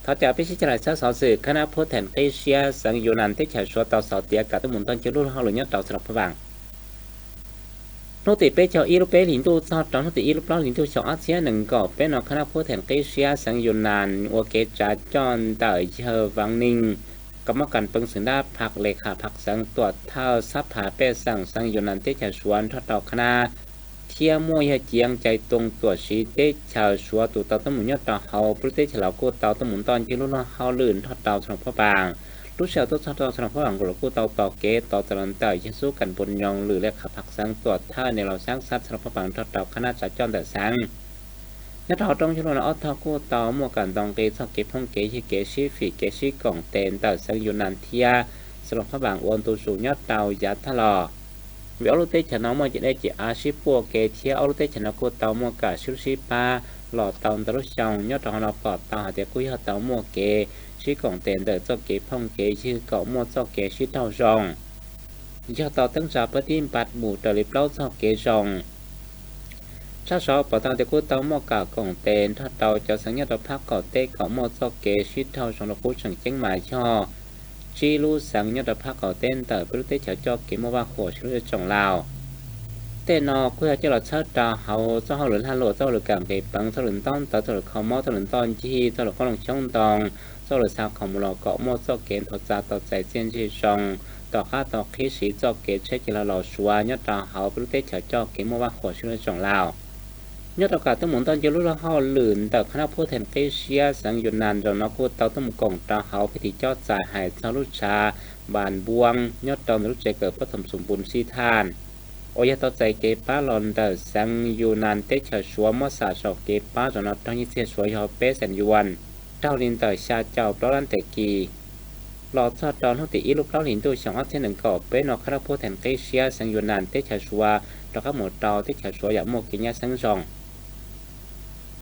Thov caw peb sib cog lais txhawb xov xwm khab nab phuab theem qib siab xeev Yunas teb chaws Suav tau xov tiav kam tuab mus toj ntseg lub luj hauj lwm nyob rau xeev Luas Phab Vaas. Hnub tim peb caug ib lub peb hlis ntuj txog rau hnub tim ib lub plaub hlis ntuj xyoo ob txhiab nees nkaum peb no khab nab phuab theem qib siab xeev Yunas ua kev tsav coj ntawm yawg Vaas Neeg kom mab kas peev xwm dab phaj le khas phaj xeev tuam thawj xab phas pej xeem xeev Yunas teb chaws Suav nrog rau khab nab thiab muaj yawg Ciav Cai Toog tuam siv teb chaws Suav tus tau tuab mus nyob rau hauv peb lub teb chaws los kuj tau tuab mus toj ntseg lub luj hauj lwm nrog rau xeev Luas Phab Vaas. Lub sij hawm tuaj txog rau xeev Luas Phab Vaas nkaus los kuj tau tos kev tos txog los ntawm yawg Xub Kas Npus Nyoos lwm le khas phaj xeev tuam thawj ne los xab xab xeev Luas Phab Vaas nrog rau khab nab tsav coj ntawm xeev. Nyob rau hauv roob yug luj no ob tog kuj tau muaj kam ntoo nqi txoj kev phooj kev ywg kev sib fim kev sib koom tes ntawm xeev Yunas thiab xeev Luas Phab Vaas ua ntu zus nyob rau yav tag los. Vim ob lub teb chaws no muaj ceg dej ceg av sib puaj kev thiab ob lub teb chaws no kuj tau muaj kam sib hlub sib pab los tau ntau lub xyoo. Nyob rau hauv no pom tau hais tias kuj yog tau muaj kev sib koom tes ntawm txoj kev phooj kev ywg kom muaj txoj kev sib raug zoo. Yog tau teeb tsa pab tib npaj mus raws li plaub txoj kev zoo. Tshaj saud pom tau tias kuj tau muaj kam koom tes nrog rau cov xeev nyob rau phab qaum teb kom muaj txoj kev sib raug zoo los kuj tseem ceeb mas yog tsib lub xeev nyob rau phab qaum teb ntawm peb lub teb chaws coj kev muaj vaj huam sib hlub zej tsoom Laus. Tej no kuj yog coj los txhawb rau hauv txoj hauj lwm lag luam, txoj hauj lwm kam nqis peev, txoj hauj lwm ntaub ntawv, txoj hauj lwm kho mob, txoj hauj lwm ntoj ncig, txoj hauj lwm qoob loo xyoob ntoo, txoj hauj lwm xa khoom mus los kom muaj txoj kev nthuav txav tau txais txiaj ntsig zoo, tom qab tau qhib siv txoj kev tsheb cia los los Suav nyob rau hauv peb lub teb chaws coj kev muaj vaj huam sib hlub zej tsoom Laus. Nyob rau kam tuab mus ntoj ntseg lub luj hauj lwm ntawm khab nab phuab theem qib siab xeev Yunas zaum no kuj tau tuab mus koom rau hauv pib tis cob txais hais txog lub tshav Npas Npuab nyob rau ntawm lub tsev kawm pob thoom xum npus sib thaj, uas yog tau txais kev pab los ntawm xeev Yunas teb chaws Suav muab xam saum kev pab zaum no raug nyiaj txiag Suav yog peb xees yuan, raug li ntawm xya caum plaub lab ntes kis. Los txog rau hnub tim ib lub plaub hlis ntuj xyoo ob txhiab nees nkaum peb no khab nab phuab theem qib siab xeev Yunas teb chaws Suav rov qab mus rau teb chaws Suav yam muaj kev nyab xeeb zoo.